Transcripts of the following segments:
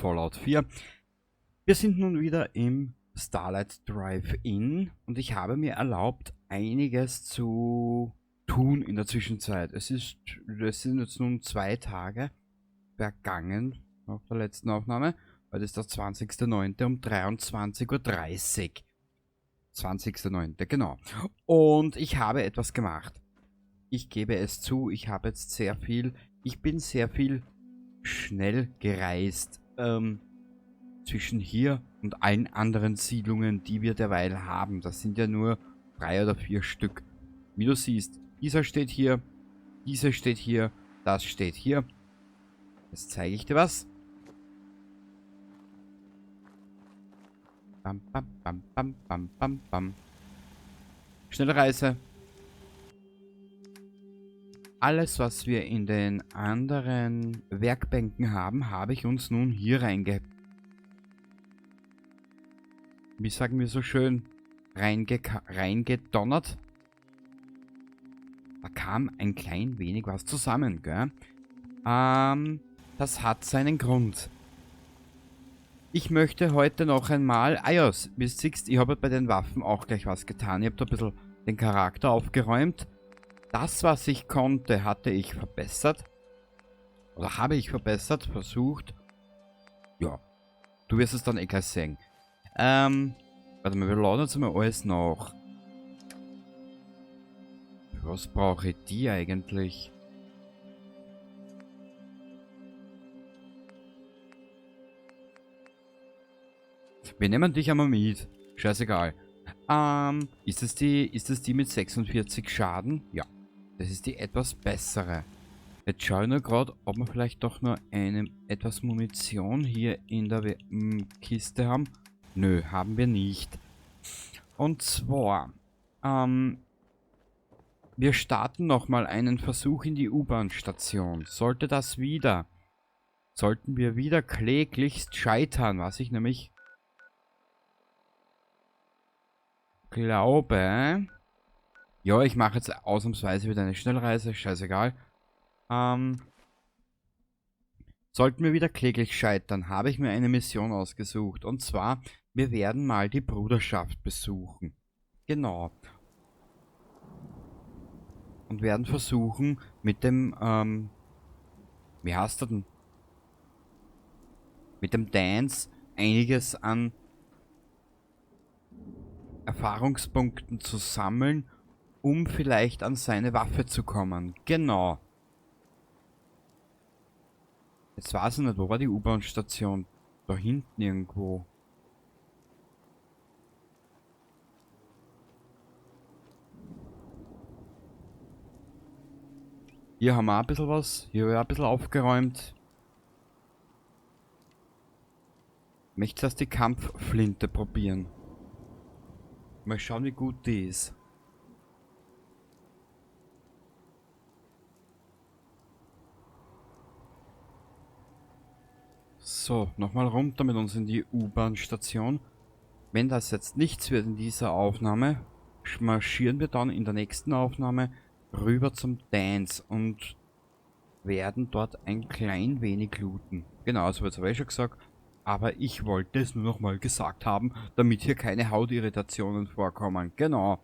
Fallout 4. Wir sind nun wieder im Starlight Drive-In und ich habe mir erlaubt, einiges zu tun in der Zwischenzeit. Es sind jetzt nun 2 Tage vergangen nach der letzten Aufnahme. Heute ist der 20.09 um 23:30 Uhr. 20.09, genau. Und ich habe etwas gemacht. Ich gebe es zu, ich habe jetzt sehr viel, ich bin sehr viel schnell gereist, zwischen hier und allen anderen Siedlungen, die wir derweil haben. Das sind ja nur 3 oder 4 Stück. Wie du siehst, dieser steht hier, dieser steht hier, das steht hier. Jetzt zeige ich dir was. Bam, bam, bam, bam, bam, bam, bam. Schnelle Reise. Alles, was wir in den anderen Werkbänken haben, habe ich uns nun hier wie sagen wir so schön, reingedonnert. Da kam ein klein wenig was zusammen, gell? Das hat seinen Grund. Ich möchte heute noch einmal... Ah ja, wie du siehst, ich habe bei den Waffen auch gleich was getan. Ich habe da ein bisschen den Charakter aufgeräumt. Das, was ich konnte, hatte ich verbessert. Oder habe ich verbessert, versucht. Ja, du wirst es dann eh gleich sehen. Warte mal, wir laden jetzt mal alles nach. Für was brauche ich die eigentlich? Wir nehmen dich einmal mit. Scheißegal. Ist das die mit 46 Schaden? Ja. Das ist die etwas bessere. Jetzt schaue ich nur grad, ob wir vielleicht doch noch etwas Munition hier in der Kiste haben. Nö, haben wir nicht. Und zwar, wir starten nochmal einen Versuch in die U-Bahn-Station. Sollte das wieder, sollten wir wieder kläglichst scheitern, was ich nämlich glaube. Ja, ich mache jetzt ausnahmsweise wieder eine Schnellreise, scheißegal. Sollten wir wieder kläglich scheitern, habe ich mir eine Mission ausgesucht. Und zwar, wir werden mal die Bruderschaft besuchen. Genau. Und werden versuchen, mit dem, wie heißt der denn? Mit dem Dance einiges an Erfahrungspunkten zu sammeln, um vielleicht an seine Waffe zu kommen. Genau. Jetzt weiß ich nicht, wo war die U-Bahn-Station? Da hinten irgendwo. Hier haben wir auch ein bisschen was. Hier habe ich auch ein bisschen aufgeräumt. Ich möchte zuerst die Kampfflinte probieren. Mal schauen, wie gut die ist. So, nochmal runter mit uns in die U-Bahn-Station. Wenn das jetzt nichts wird in dieser Aufnahme, marschieren wir dann in der nächsten Aufnahme rüber zum Dance und werden dort ein klein wenig looten. Genau, das habe ich schon gesagt. Aber ich wollte es nur nochmal gesagt haben, damit hier keine Hautirritationen vorkommen. Genau.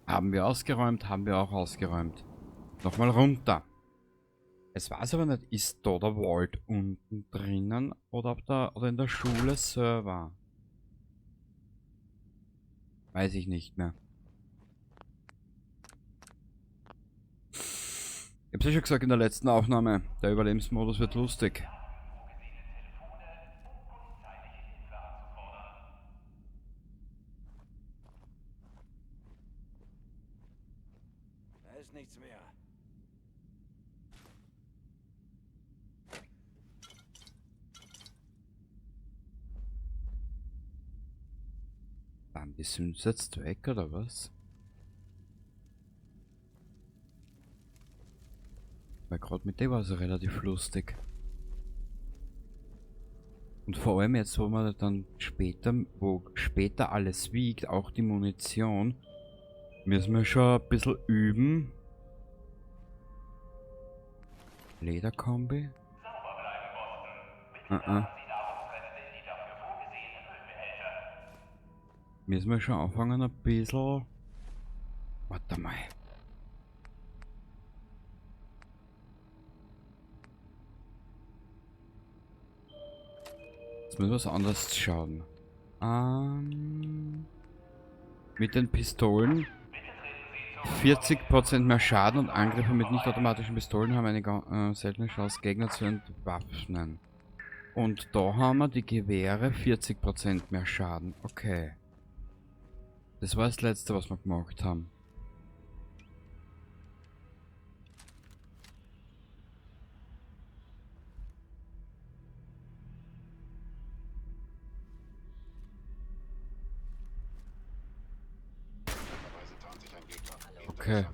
Haben wir ausgeräumt, haben wir auch ausgeräumt. Nochmal runter. Es weiß aber nicht, ist da der Vault unten drinnen oder, ob da, oder in der Schule Server? Weiß ich nicht mehr. Ich hab's ja schon gesagt in der letzten Aufnahme, der Überlebensmodus wird lustig. Da ist nichts mehr. Dann, die sind jetzt weg, oder was? Weil grad mit dem war es relativ lustig. Und vor allem jetzt, wo man dann später, wo später alles wiegt, auch die Munition, müssen wir schon ein bisschen üben. Lederkombi. Uh-uh. Müssen wir schon anfangen ein bisschen. Warte mal. Jetzt müssen wir was anderes schauen. Mit den Pistolen 40% mehr Schaden und Angriffe mit nicht automatischen Pistolen haben eine seltene Chance, Gegner zu entwaffnen. Und da haben wir die Gewehre 40% mehr Schaden. Okay. Das war das Letzte, was wir gemacht haben. Okay.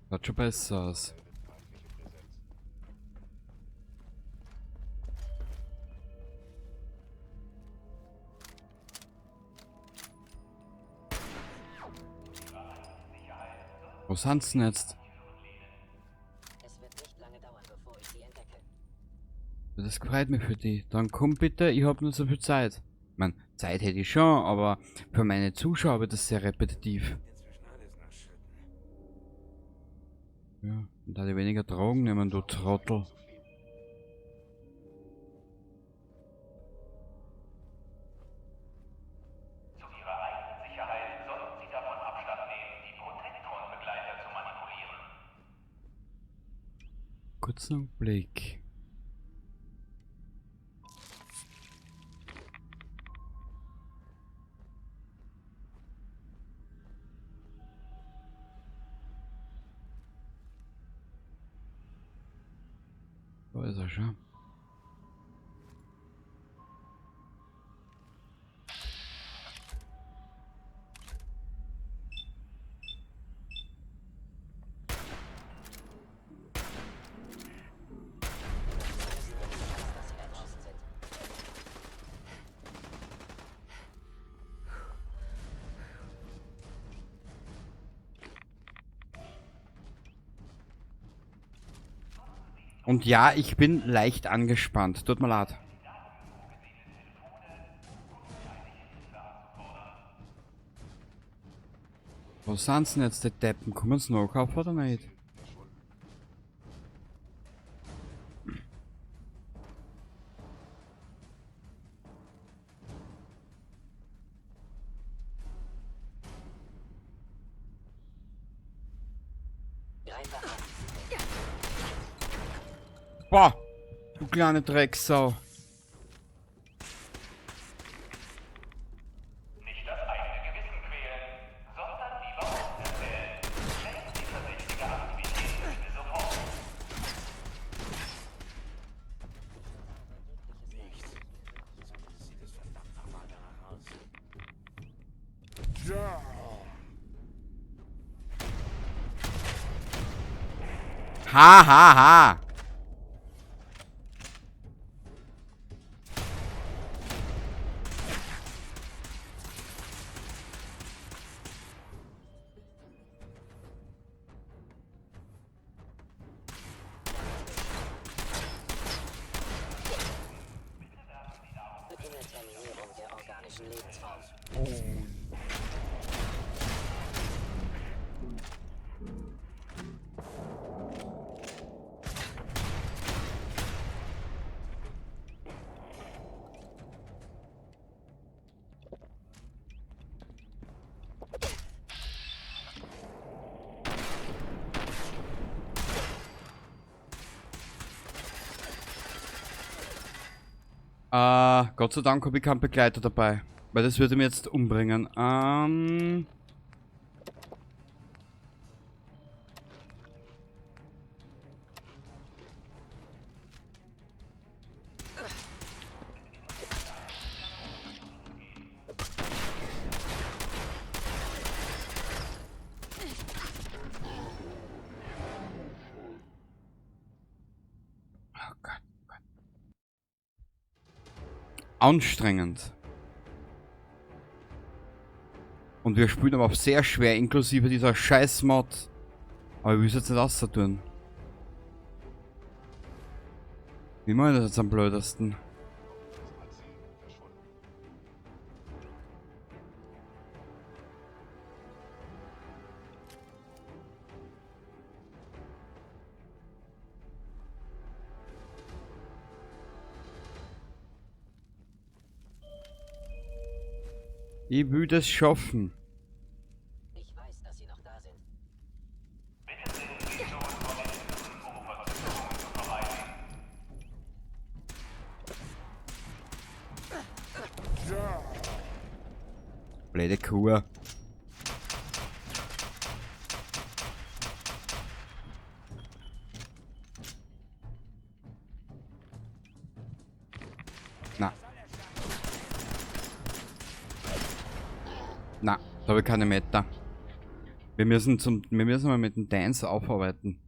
Schaut schon besser aus. Wo sind sie denn jetzt? Es wird nicht lange dauern, bevor ich sie entdecke. Das freut mich für die. Dann komm bitte, ich hab nur so viel Zeit. Ich mein, Zeit hätte ich schon, aber für meine Zuschauer wird das sehr repetitiv. Ja, und da die weniger Drogen nehmen, du Trottel. Zu Ihrer eigenen Sicherheit sollten Sie davon Abstand nehmen, die Protektron-Begleiter zu manipulieren. Kurzen Augenblick. Da ist er schon. Dass sie da draußen sind. Und ja, ich bin leicht angespannt. Tut mir leid. Wo sind denn jetzt die Deppen? Kommen sie noch auf oder nicht? Boah, du kleine Drecksau. Nicht das eigene Gewissen quälen, sondern lieber uns erzählen. Melden Sie verdächtige Aktivitäten bitte sofort. Ha, ha, ha. Beginne Terminierung der organischen Lebensform. Gott sei Dank habe ich keinen Begleiter dabei, weil das würde mich jetzt umbringen. Oh Gott, oh Gott. Anstrengend. Und wir spielen aber auch sehr schwer, inklusive dieser Scheiß-Mod. Aber ich will es jetzt nicht außer tun. Wie machen wir das jetzt am blödesten? Ich will das schaffen. Ich weiß, dass Sie noch da sind. Bitte treten Sie zurück von den Türen, um Verzögerungen zu vermeiden. Blöde Kuh. Na. Na, da habe ich keine Meta. Wir müssen mal mit dem Dance aufarbeiten.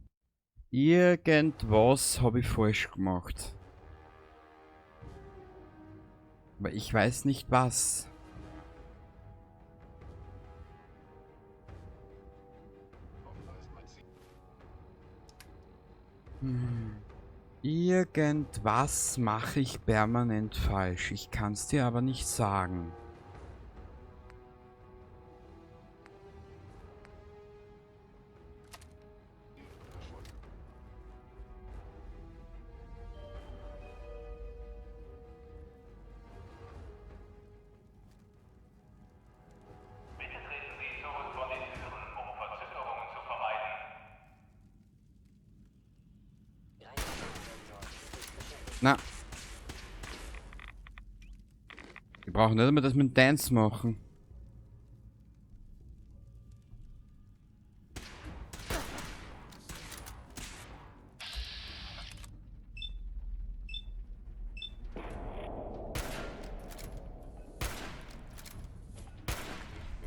Irgendwas habe ich falsch gemacht. Aber ich weiß nicht was. Irgendwas mache ich permanent falsch. Ich kann's dir aber nicht sagen. Bitte treten Sie zurück von den Türen, um Verzögerungen zu vermeiden. Greifsensor ist beschädigt. Na. Wir brauchen nicht einmal das mit Dance machen.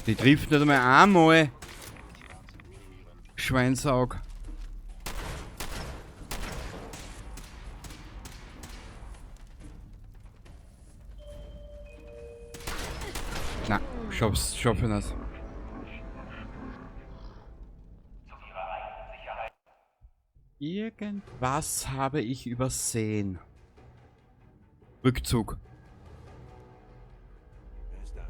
Die trifft nicht einmal einmal. Schweinsaug. Na, schaff ich nicht. Zu Ihrer eigenen Sicherheit. Irgendwas habe ich übersehen. Rückzug. Wer ist da?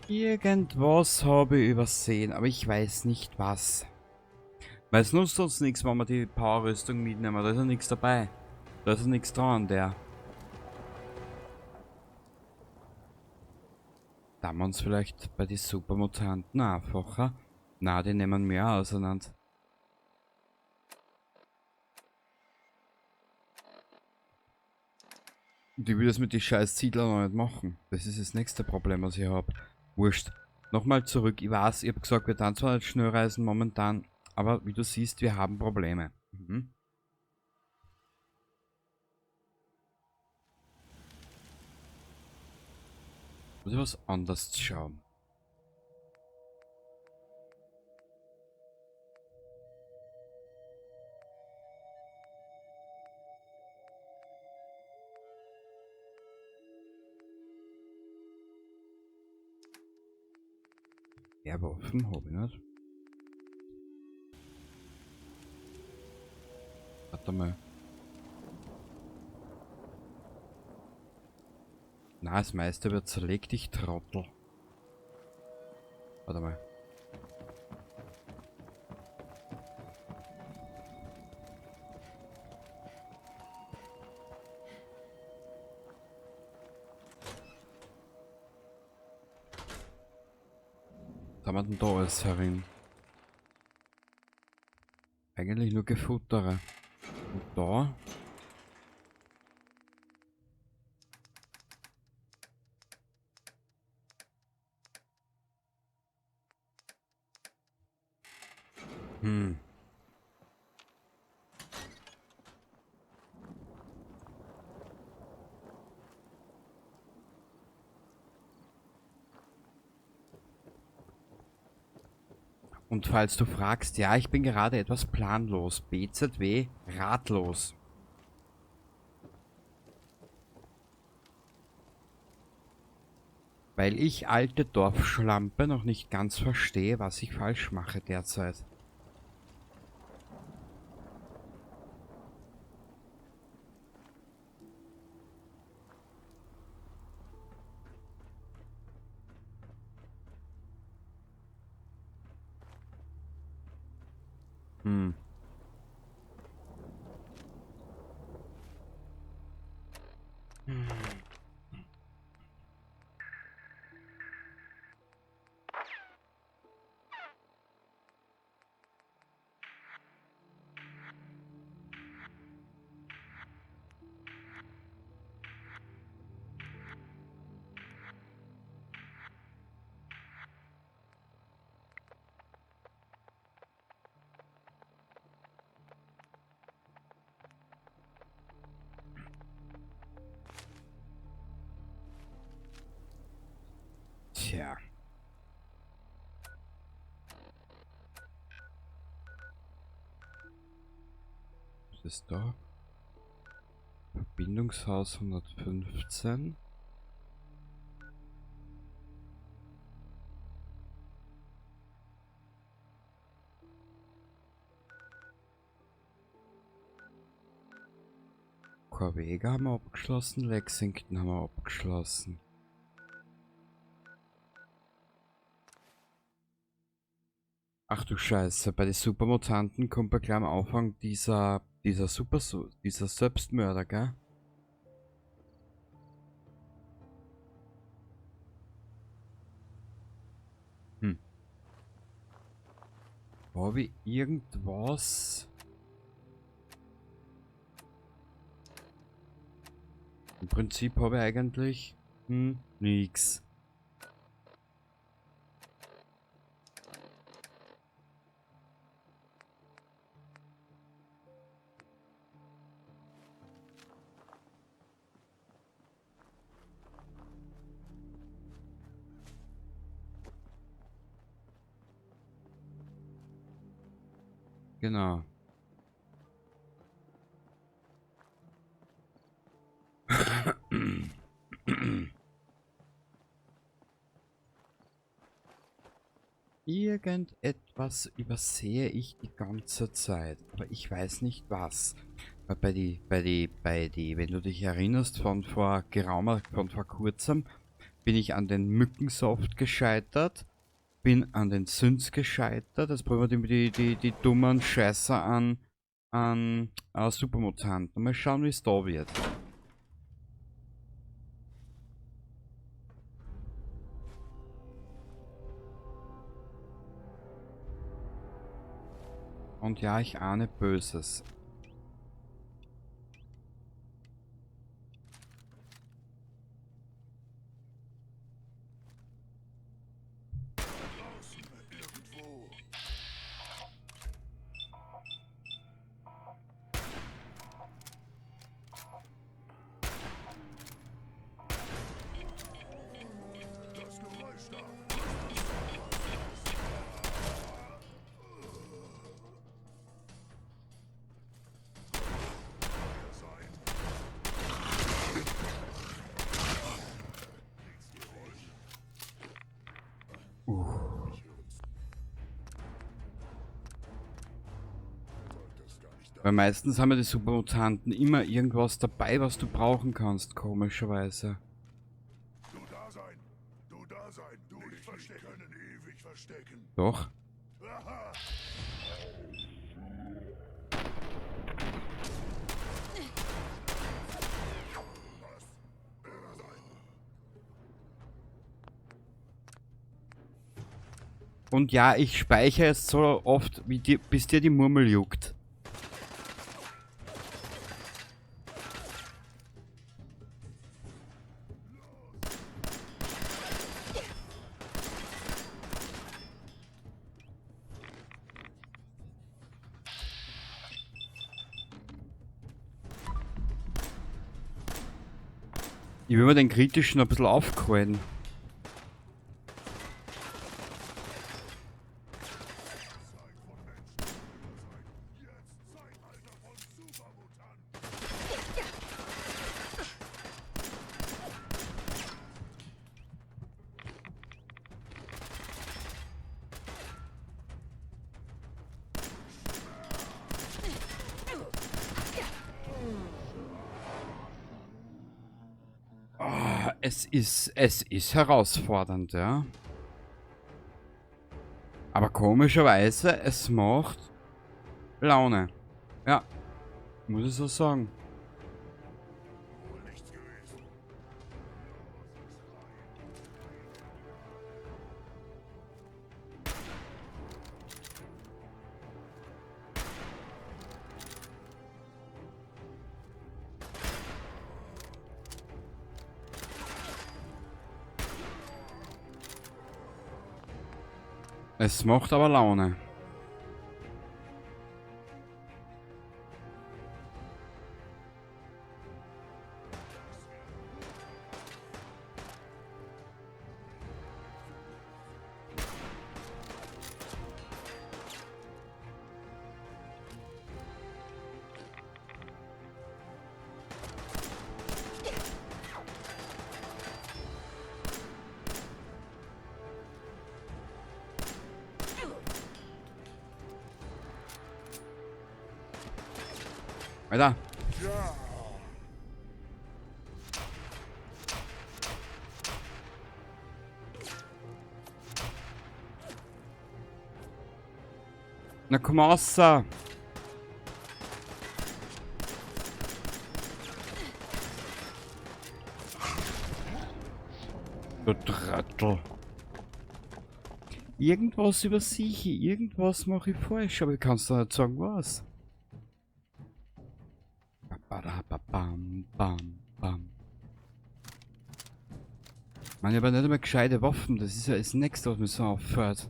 Irgendwas habe ich übersehen, aber ich weiß nicht was. Weil es nutzt uns nichts, wenn wir die Powerrüstung mitnehmen. Da ist ja nichts dabei. Da ist ja nichts dran, der. Da haben wir uns vielleicht bei den Supermutanten einfacher. Na, die nehmen mehr auseinander. Und ich will das mit den scheiß Siedlern noch nicht machen. Das ist das nächste Problem, was ich hab. Wurscht. Nochmal zurück. Ich weiß, ich hab gesagt, wir tanzen zwar nicht schnell reisen momentan, aber wie du siehst, wir haben Probleme. Mhm. Muss ich was anderes schauen. Mehr Waffen habe ich nicht. Warte mal. Na, das meiste wird zerlegt, ich Trottel. Warte mal. Was haben wir denn da alles herin? Eigentlich nur Gefuttere. Und da? Und falls du fragst, ja, ich bin gerade etwas planlos. BZW ratlos. Weil ich, alte Dorfschlampe, noch nicht ganz verstehe, was ich falsch mache derzeit. Tja. Was ist da? Verbindungshaus 115. Corvega haben wir abgeschlossen, Lexington haben wir abgeschlossen. Ach du Scheiße, bei den Supermutanten kommt bei gleich am Anfang dieser Selbstmörder, gell? Hm. Hab ich irgendwas? Im Prinzip habe ich eigentlich nix. Genau. Irgendetwas übersehe ich die ganze Zeit, aber ich weiß nicht was. Weil bei die, wenn du dich erinnerst, von vor kurzem, bin ich an den Mückensoft gescheitert, bin an den Synths gescheitert, jetzt probieren wir die dummen Scheißer an Supermutanten. Mal schauen, wie es da wird. Und ja, ich ahne Böses. Weil meistens haben ja die Supermutanten immer irgendwas dabei, was du brauchen kannst, komischerweise. Du da sein, du da sein, du nicht verstecken, können ewig verstecken. Doch. Aha. Und ja, ich speichere es so oft, wie die, bis dir die Murmel juckt. Ich will mir den kritischen ein bisschen aufgehalten. Es ist herausfordernd, ja. Aber komischerweise, es macht Laune. Ja, muss ich so sagen. Es macht aber Laune. Alter. Na komm raus. Du Trottel. Irgendwas übersehe ich, irgendwas mache ich falsch, aber ich kann's doch nicht sagen, was. Bam, bam, bam. Man, ich habe nicht einmal gescheite Waffen, das ist ja das nächste, was mir so auffällt.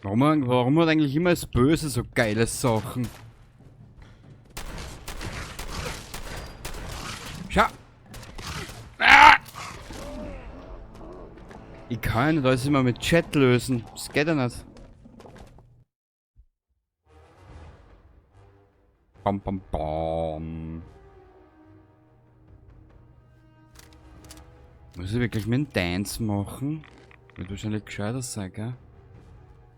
Warum hat eigentlich immer das Böse so geile Sachen? Schau! Ah! Ich kann ja nicht alles immer mit Chat lösen. Das geht ja nicht. Bam, bam, bam. Muss ich wirklich mit dem Dance machen? Wird wahrscheinlich gescheiter sein, gell?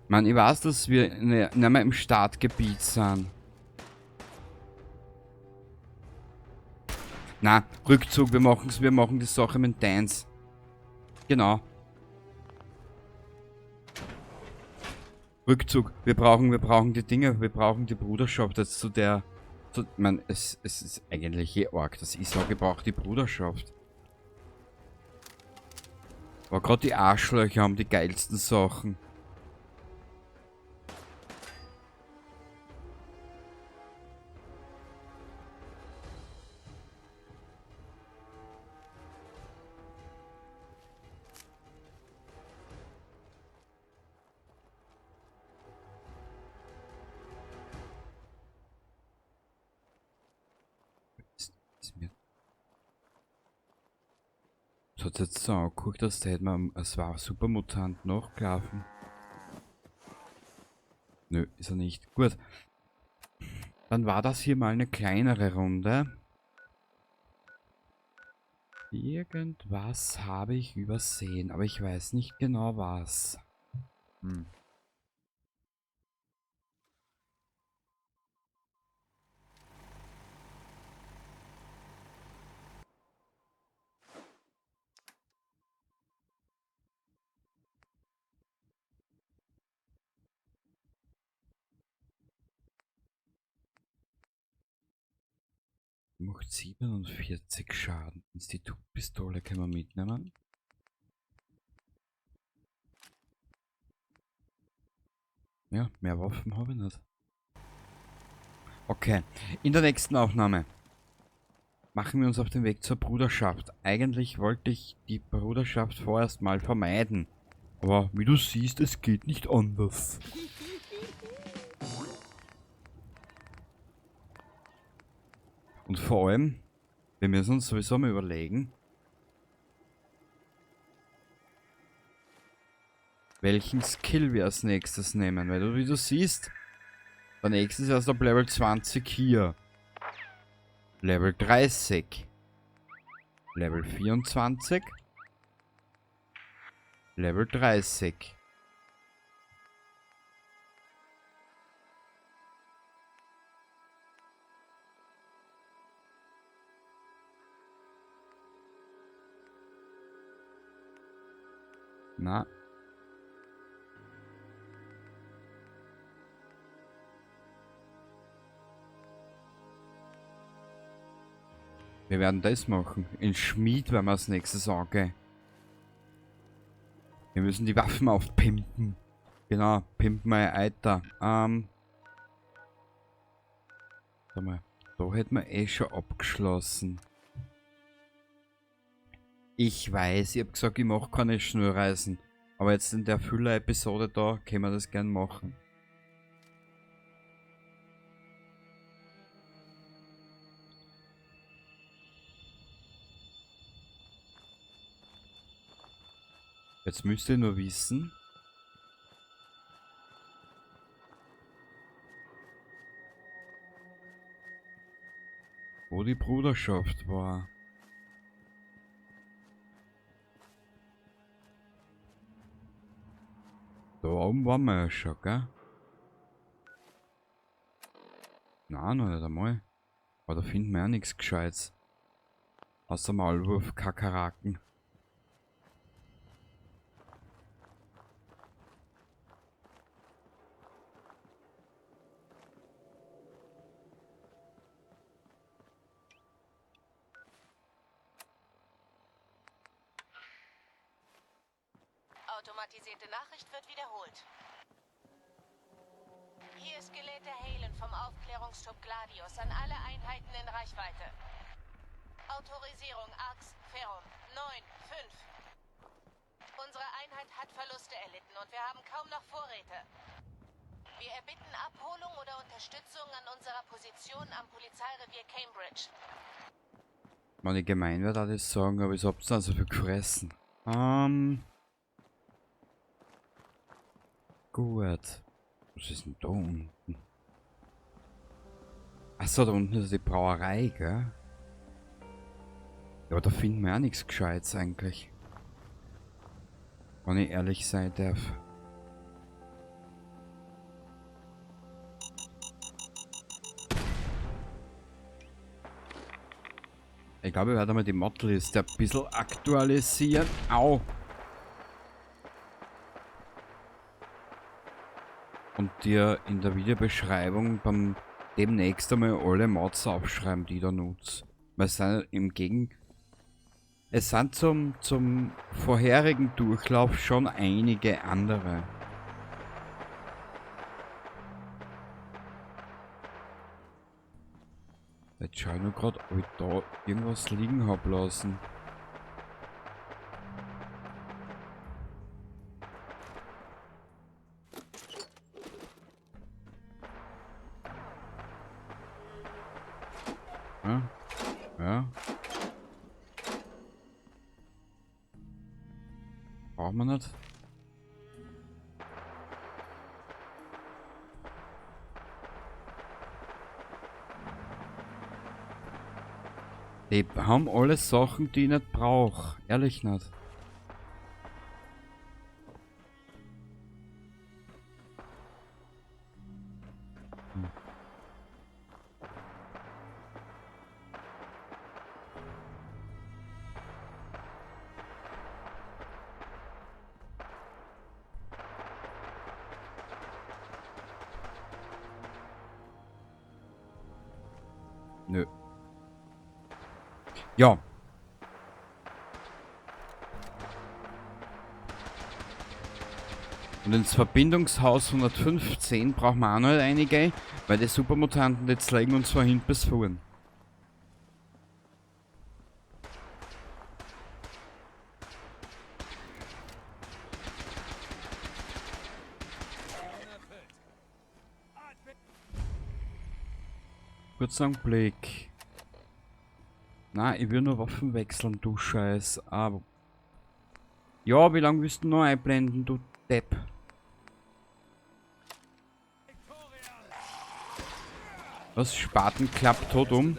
Ich meine, ich weiß, dass wir nicht mehr im Startgebiet sind. Na, Rückzug, wir machen die Sache mit Dance. Genau. Rückzug, wir brauchen die Dinge, wir brauchen die Bruderschaft jetzt zu der... Zu, ich meine, es ist eigentlich eh arg, dass ich sage, ich brauche die Bruderschaft. Aber gerade die Arschlöcher haben die geilsten Sachen. Das hat jetzt so angeguckt, dass da hätte man, es war Supermutant nachgelaufen. Nö, ist er nicht. Gut. Dann war das hier mal eine kleinere Runde. Irgendwas habe ich übersehen, aber ich weiß nicht genau was. Macht 47 Schaden. Institutpistole können wir mitnehmen. Ja, mehr Waffen habe ich nicht. Okay, in der nächsten Aufnahme machen wir uns auf den Weg zur Bruderschaft. Eigentlich wollte ich die Bruderschaft vorerst mal vermeiden. Aber wie du siehst, es geht nicht anders. Und vor allem, wir müssen uns sowieso mal überlegen, welchen Skill wir als nächstes nehmen. Weil du, wie du siehst, der nächste ist erst ab Level 20 hier. Level 30. Level 24. Level 30. Na. Wir werden das machen. In Schmied werden wir als nächstes angehen. Wir müssen die Waffen aufpimpen. Genau, pimpen wir Alter. Warte mal, da hätten wir eh schon abgeschlossen. Ich weiß, ich hab gesagt, ich mach keine Schnurreisen. Aber jetzt in der Füller-Episode da können wir das gern machen. Jetzt müsst ihr nur wissen, wo die Bruderschaft war. Da oben waren wir ja schon, gell? Nein, noch nicht einmal. Aber da finden wir ja nichts Gescheites. Außer Maulwurf, Kakaraken. Automatisierte Nachricht wird wiederholt. Hier ist Gelehrte Halen vom Aufklärungstrupp Gladius an alle Einheiten in Reichweite. Autorisierung Arx Ferrum 9-5. Unsere Einheit hat Verluste erlitten und wir haben kaum noch Vorräte. Wir erbitten Abholung oder Unterstützung an unserer Position am Polizeirevier Cambridge. Wenn ich gemein werde, würde ich sagen, aber ich hab's dann so viel gefressen. Gut. Was ist denn da unten? Achso, da unten ist die Brauerei, gell? Ja, aber da finden wir auch nichts Gescheites eigentlich. Wenn ich ehrlich sein darf. Ich glaube, ich werde mal die Modliste ein bisschen aktualisieren. Au! Und dir in der Videobeschreibung beim demnächst einmal alle Mods aufschreiben, die ich da nutze. Weil es sind im Gegen-, es sind zum vorherigen Durchlauf schon einige andere. Jetzt schau ich nur grad, ob ich da irgendwas liegen hab lassen. Ja, ja. Braucht man nicht. Die haben alle Sachen, die ich nicht brauch. Ehrlich nicht. Nö. Ja. Und ins Verbindungshaus 115 brauchen wir auch noch einige, weil die Supermutanten jetzt legen uns von hinten bis vorn. Kurzer Blick. Na, ich will nur Waffen wechseln, du Scheiß. Aber. Ja, wie lange willst du noch einblenden, du Depp? Was? Spaten klappt tot um.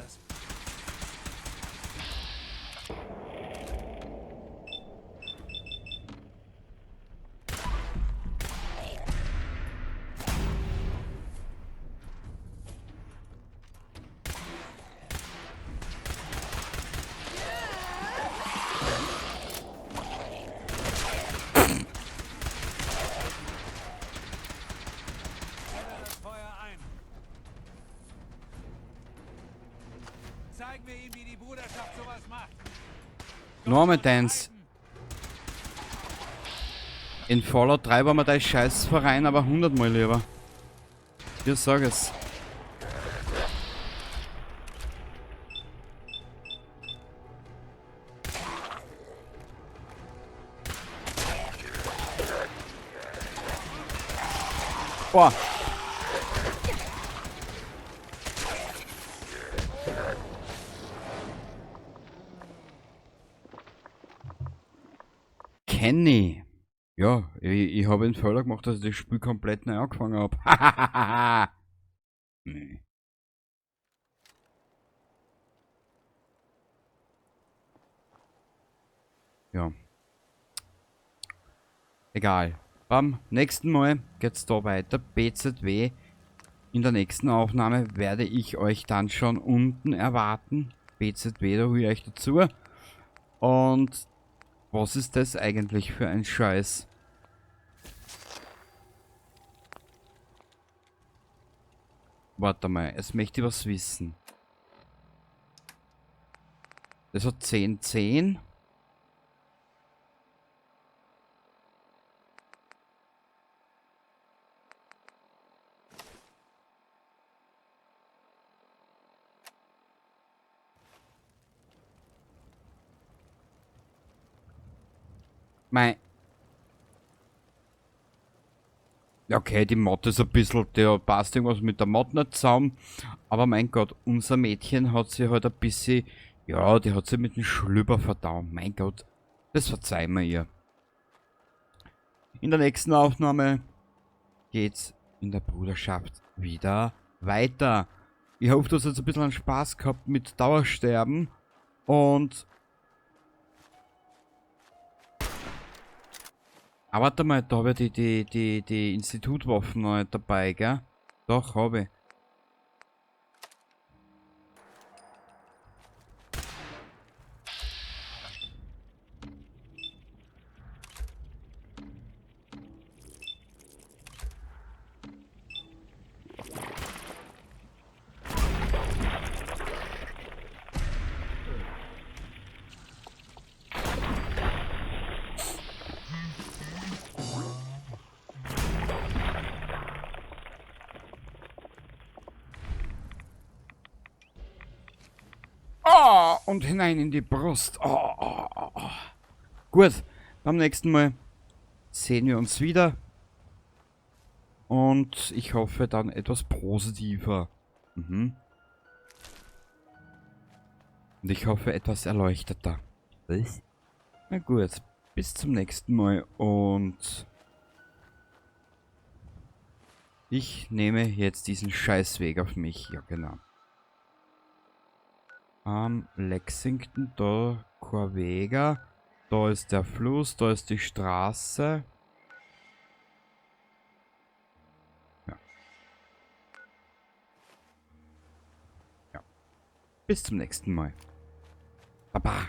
Zeigen wir ihm, wie die Bruderschaft sowas macht. Normal Dance. In Fallout 3 war mir der Scheißverein aber 100-mal lieber. Ich sag es. Boah. Kenny. Ja, ich habe einen Fehler gemacht, dass ich das Spiel komplett neu angefangen habe. Nee. Ja. Egal. Beim nächsten Mal geht's da weiter. BZW. In der nächsten Aufnahme werde ich euch dann schon unten erwarten. BZW, da hole ich euch dazu. Und was ist das eigentlich für ein Scheiß? Warte mal, jetzt möchte ich was wissen. Das hat 10, 10. Mei. Okay, die Mod ist ein bisschen, der passt irgendwas mit der Mod nicht zusammen. Aber mein Gott, unser Mädchen hat sie halt ein bisschen, ja, die hat sie mit dem Schlüpper verdaut. Mein Gott, das verzeihen wir ihr. In der nächsten Aufnahme geht's in der Bruderschaft wieder weiter. Ich hoffe, du hast jetzt ein bisschen Spaß gehabt mit Dauersterben. Und... Aber warte mal, da habe ich die Institutwaffen noch nicht dabei, gell? Doch, habe ich. Oh, und hinein in die Brust. Oh, oh, oh, oh. Gut, beim nächsten Mal sehen wir uns wieder. Und ich hoffe dann etwas positiver. Mhm. Und ich hoffe etwas erleuchteter. Was? Na gut, bis zum nächsten Mal und ich nehme jetzt diesen Scheißweg auf mich. Ja, genau. Lexington, da Corvega, da ist der Fluss, da ist die Straße. Ja. Ja. Bis zum nächsten Mal. Baba.